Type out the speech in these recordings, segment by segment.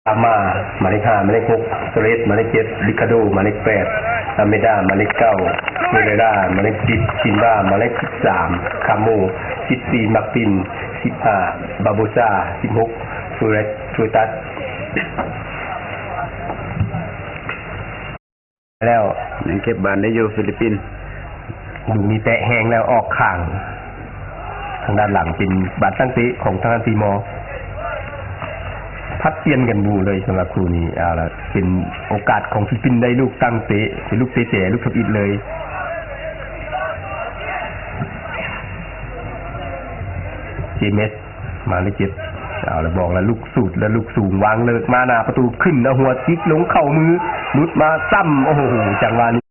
ອາມາ ໝາຍເລກຫ້າ, ໝາຍເລກຫົກ ໂຕເຣສ, ໝາຍເລກເຈັດ ລິຄາໂດ, ໝາຍເລກແປດ ອາເມດາ, ໝາຍເລກເກົ້າ ເຟເຣຣາ, ໝາຍເລກສິບ ຊິນວາ, ໝາຍເລກສິບສາມ ຄາໂມ, ສິບສີ່ ມາກຕິນ, ສິບຫ້າ ບາໂບຊາ, ສິບຫົກ ເຟີເຣສ ເຟີຕັດ. ແລ້ວ ຍັງເກັບບານໄດ້ຢູ່ຟີລິບປິນ. ລູກນີ້ແຕະແຮງແລ້ວອອກຂ້າງ ທາງດ້ານຫຼັງເປັນບານຕັ້ງເຕະຂອງທາງດ້ານຕີມໍ. ຜັດປ່ຽນກັນບູເລີຍສຳລັບຄູ່ນີ້. ເອົາລະ ເປັນໂອກາດຂອງຟີລິບປິນໄດ້ລູກຕັ້ງເຕະ ເປັນລູກເຕະແຈ ລູກທຳອິດເລີຍ. ເຈເມັດ ໝາຍເລກເຈັດ ເອົາລະ ບອກລະ ລູກສູດລະ ລູກສູງ ວາງເລີກມາໜ້າປະຕູ ຂຶ້ນເອົາຫົວຈິກລົງເຂົ້າມື ຫຼຸດມາຊ້ຳ. ໂອ້ໂຫ ຈັງຫວະນີ້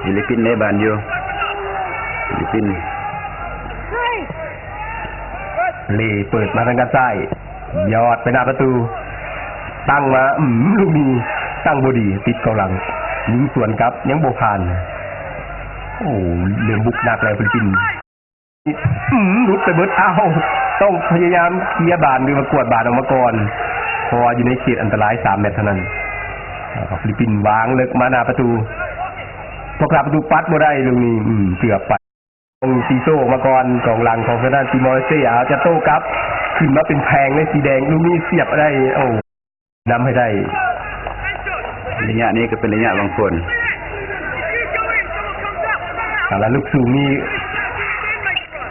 ຟີລິບປິນໄດ້ບານຢູ່ ຟີລິບປິນ ເລເປີດມາທາງດ້ານຊ້າຍ ຍອດໄປໜ້າປະຕູ ຕັ້ງມາ ອືມ ລູກນີ້ຕັ້ງບໍ່ດີ ຕິດກອງຫຼັງ ຍິງສວນກັບ ຍັງບໍ່ຜ່ານ. ໂອ້ ເລີ່ມບຸກໜັກແລ້ວຟີລິບປິນ. ອືມ ຫຼຸດໄປເບິດ. ອ້າວ ຕ້ອງພະຍາຍາມເຄຍບານ ຫຼືວ່າກວາດບານອອກມາກ່ອນ ເພາະວ່າຢູ່ໃນເຂດອັນຕະລາຍສາມແມັດເທົ່ານັ້ນ. ແລ້ວກໍຟີລິບປິນວາງເລິກມາໜ້າປະຕູ ພວກໜ້າປະຕູປັດບໍ່ໄດ້ລູກນີ້. ອືມ ເກືອບໄປ ຕ້ອງຕີໂຕ້ອອກມາກ່ອນ ກອງຫຼັງຂອງທາງດ້ານຕີມໍເລສເຕ. ອາດຈະໂຕ້ກັບ ຂຶ້ນມາເປັນແຜງໃນສີແດງ ລູກນີ້ສຽບໄດ້. ໂອ້ ນຳໃຫ້ໄດ້ ໄລຍະນີ້ກໍເປັນໄລຍະຫວັງຜົນ. ເອົາລະ ລູກສູງນີ້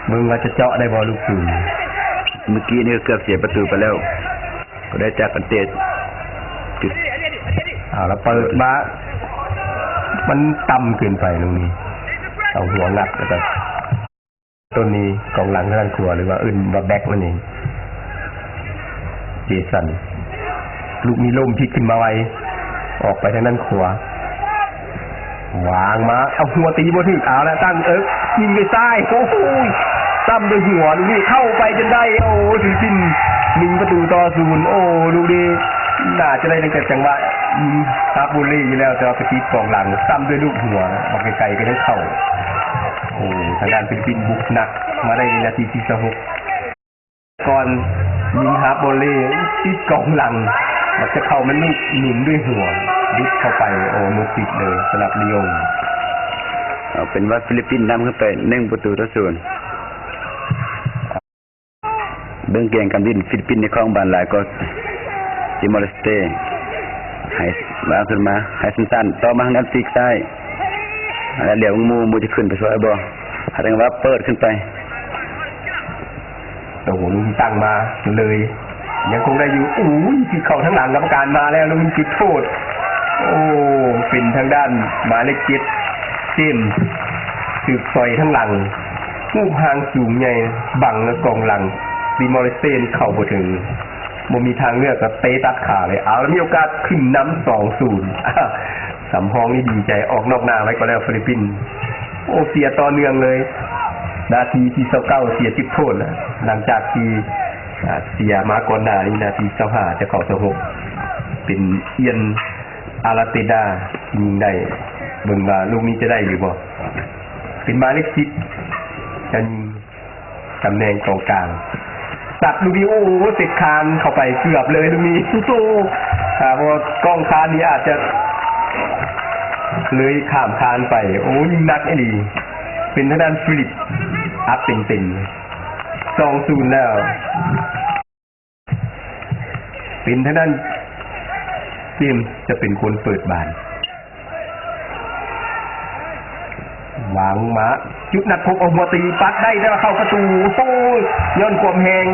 ເບິ່ງວ່າຈະເຈາະໄດ້ບໍ່ລູກສູງ. ເມື່ອກີ້ນີ້ກໍເກືອບເສຍປະຕູໄປແລ້ວ ກໍໄດ້ຈາກການເຕະຈຸດ. ເອົາລະ ເປີດມາ ມັນຕ່ຳເກີນໄປລູກນີ້ ເອົາຫົວງັດແລ້ວກໍ ໂຕນີ້ກອງຫຼັງທາງດ້ານຂວາ ຫຼືວ່າເອີ້ນວ່າແບັກມັນນີ້ ເຈສັນ ລູກນີ້ລົ້ມພິກຂຶ້ນມາໄວ ອອກໄປທາງດ້ານຂວາ ວາງມາ ເອົາຫົວຕີບໍ່ຖືກ. ເອົາລະ ຕັ້ງເອິກ ຍິງດ້ວຍຊ້າຍ ໂອ້ໂຫ ຊ້ຳດ້ວຍຫົວ ລູກນີ້ເຂົ້າໄປຈົນໄດ້. ໂອ້ ຟີລິບປິນ ໜຶ່ງປະຕູຕໍ່ສູນ. ໂອ້ ລູກນີ້ໜ້າຈະໄດ້ຕັ້ງແຕ່ຈັງຫວະຍິງຮັບໂວເລຢູ່ແລ້ວ ແຕ່ວ່າໄປຕິດກອງຫຼັງ ຊ້ຳດ້ວຍລູກຫົວ ບານໄກໆກໍຍັງເຂົ້າ. ໂອ້ ທາງດ້ານຟີລິບປິນບຸກໜັກມາໄດ້ໃນນາທີທີຊາວຫົກ ກ່ອນຍິງຮາບໂບເລ ຕິດກອງຫຼັງ ມັກຈະເຂົ້າແມ່ນລູກໜູນດ້ວຍຫົວ ຫຼຸດເຂົ້າໄປ. ໂອ້ ໝົດສິດເລີຍສຳລັບລີອົງ. ເອົາເປັນວ່າຟີລິບປິນນຳຂຶ້ນໄປໜຶ່ງປະຕູຕໍ່ສູນ. ເບິ່ງເກມການຫຼິ້ນ ຟີລິບປິນໃນຄອງບານຫຼາຍກວ່າຕີມໍເລສເຕ. ໃຫ້ວາງຂຶ້ນມາ ໃຫ້ສັ້ນໆ ຕໍ່ມາທາງດ້ານປີກຊ້າຍ ແລ້ວຫຼຽວເບິ່ງໝູ່ ໝູ່ຈະຂຶ້ນໄປຊ່ວຍບໍ່? ຫາຈັງຫວະເປີດຂຶ້ນໄປ ໂອ້ໂຫ ລູກນີ້ຕັ້ງມາເລີຍ ຍັງຄົງໄດ້ຢູ່. ໂອ້ຍ ທີ່ເຂົ້າທາງຫຼັງກຳມະການມາແລ້ວ ລູກນີ້ຈຸດໂທດ. ໂອ້ ເປັນທາງດ້ານໝາຍເລກເຈັດ ເຈມ ຖືກສອຍທາງຫຼັງ ຮູບຮ່າງສູງໃຫຍ່ ບັງກອງຫຼັງ ຕີມໍເລສເຕເຂົ້າບໍ່ເຖິງ ບໍ່ມີທາງເລືອກກໍເຕະຕັດຂາເລີຍ. ເອົາ ມີໂອກາດຂຶ້ນນຳສອງສູນ ສຳຮອງນີ້ດີໃຈ ອອກນອກໜ້າໄວ້ກ່ອນແລ້ວຟີລິບປິນ. ໂອ້ ເສຍຕໍ່ເນື່ອງເລີຍ ນາທີທີຊາວເກົ້າ ເສຍຈຸດໂທດແລ້ວ ຫຼັງຈາກທີ່ ອາ ເສຍມາກ່ອນໜ້ານີ້ ນາທີຊາວຫ້າ ຈະເຂົ້າຊາວຫົກ ເປັນອຽນ ອາລາເຕດາ ຍິງໄດ້ ເບິ່ງວ່າລູກນີ້ຈະໄດ້ຫຼືບໍ່? ເປັນໝາຍເລກສິບ ຈະຍິງຕຳແໜ່ງກອງກາງ ສັດລູກນີ້ ໂອ້ ເສັດຄານເຂົ້າໄປເກືອບເລີຍລູກນີ້. ໂອ້ ຖ້າບໍ່ກ້ອງຄານນີ້ອາດຈະເລີຍຂ້າມຄານໄປ. ໂອ້ ຍິງໜັກອີ່ຫຼີ ເປັນທາງດ້ານຟີລິບ ອັດເຕັມໆ ສອງສູນແລ້ວ. ເປັນທາງດ້ານເຈມຈະເປັນຄົນເປີດບານ ວາງມາ ຈຸດນັດພົບ ເອົາຫົວຕີ ປັດໄດ້ ແຕ່ວ່າເຂົ້າປະຕູ. ໂອ້ ຍ້ອນຄວາມແຮງ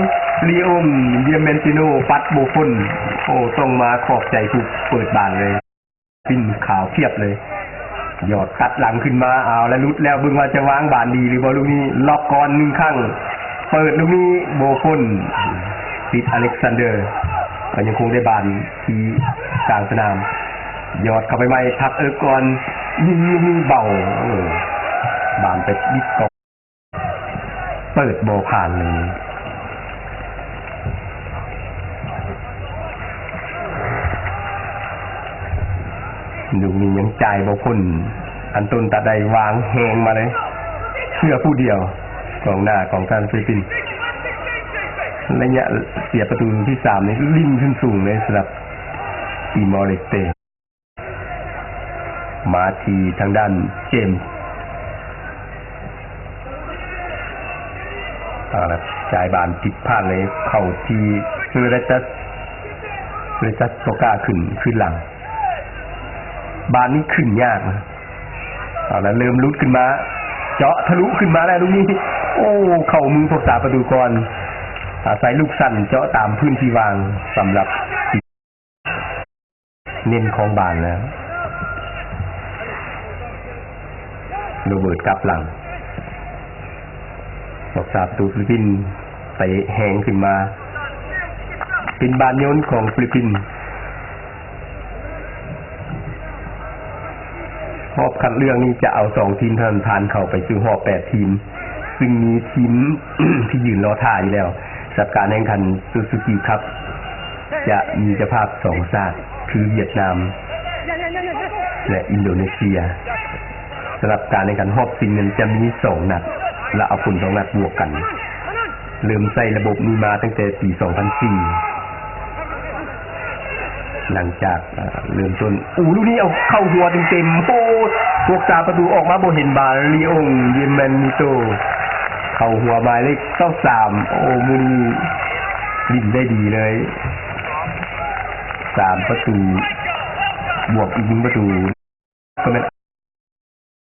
ລີອົງ ວຽມແມນຕິໂນ ປັດບໍ່ພົ້ນ. ໂອ້ ຕ້ອງມາຂອບໃຈຜູ້ເປີດບານເລີຍ. ປິ່ນຂາວພຽບເລີຍ ຢອດຕັດຫຼັງຂຶ້ນມາ ເອົາແລ້ວ ຫຼຸດແລ້ວ ເບິ່ງວ່າຈະວາງບານດີຫຼືບໍ່? ລູກນີ້ລັອກກ່ອນໜຶ່ງຄັ້ງ ເປີດລູກນີ້ບໍ່ພົ້ນ ຕິດອາເລັກຊານເດີ ກໍຍັງຄົງໄດ້ບານທີ່ກາງສະໜາມ ຢອດເຂົ້າໄປໃໝ່ ພັກເອິກກ່ອນ ຍິງລູກນີ້ເບົາ ໂອ້ ບານໄປຕິດກອງ ເປີດບໍ່ຜ່ານເລີຍ ລູກນີ້ຍັງຈ່າຍບໍ່ພົ້ນ ອັນຕົນຕາໄດວາງແຮງມາເລີຍ ເຊື່ອຜູ້ດຽວ ກອງໜ້າຂອງທາງຟີລິບປິນ. ໄລຍະເສຍປະຕູທີສາມນີ້ ລິ້ນຂຶ້ນສູງເລີຍສຳລັບຕີມໍເລສເຕ. ມາທີ່ທາງດ້ານເຈມ ເອົາລະ ຈ່າຍບານຜິດພາດເລີຍ ເຂົ້າທີ່ເຟເຣຕັສ ເຟເຣຕັສໂຊກາ ຂຶ້ນ ຂຶ້ນຫຼັງ. ບານນີ້ຂຶ້ນຍາກນະ. ເອົາລະ ເລີ່ມຫຼຸດຂຶ້ນມາ ເຈາະທະລຸຂຶ້ນມາແລ້ວລູກນີ້. ໂອ້ ເຂົ້າມືພວກສາປະຕູກ່ອນ. ອາໄສລູກສັ້ນເຈາະຕາມພື້ນທີ່ວ່າງສຳລັບ ເນັ້ນຄອງບານແລ້ວ ໂຣເບີດກັບຫຼັງ ຮັກສາປະຕູຟີລິບປິນເຕະແຮງຂຶ້ນມາ ເປັນບານໂຍນຂອງຟີລິບປິນ. ຮອບຄັດເລືອກນີ້ຈະເອົາສອງທີມເທົ່ານັ້ນຜ່ານເຂົ້າໄປສູ່ຮອບແປດທີມ ຊຶ່ງມີທີມທີ່ຢືນລໍຖ້າຢູ່ແລ້ວ. ສຳລັບການແຂ່ງຂັນຊູຊູກິຄັບ ຈະມີເຈົ້າພາບສອງຊາດ ຄືຫວຽດນາມ ແລະ ອິນໂດເນເຊຍ. ສຳລັບການແຂ່ງຂັນຮອບຊິງນັ້ນຈະມີສອງນັດ ແລະ ເອົາຜົນສອງນັດບວກກັນ. ເລີ່ມໃຊ້ລະບົບນີ້ມາຕັ້ງແຕ່ປີສອງພັນສີ່ ຫຼັງຈາກ ເອີ ເລີ່ມຕົ້ນ ອູ ລູກນີ້ເອົາເຂົ້າຫົວເຕັມໆ. ໂອ້ ພວກສາປະຕູອອກມາບໍ່ເຫັນບານ ລີອົງ ເຢມແມນມິໂຕ ເຂົ້າຫົວໝາຍເລກຊາວສາມ. ໂອ້ ມື້ນີ້ຫຼິ້ນໄດ້ດີເລີຍ ສາມປະຕູ ບວກອີກໜຶ່ງປະຕູ ກໍແມ່ນ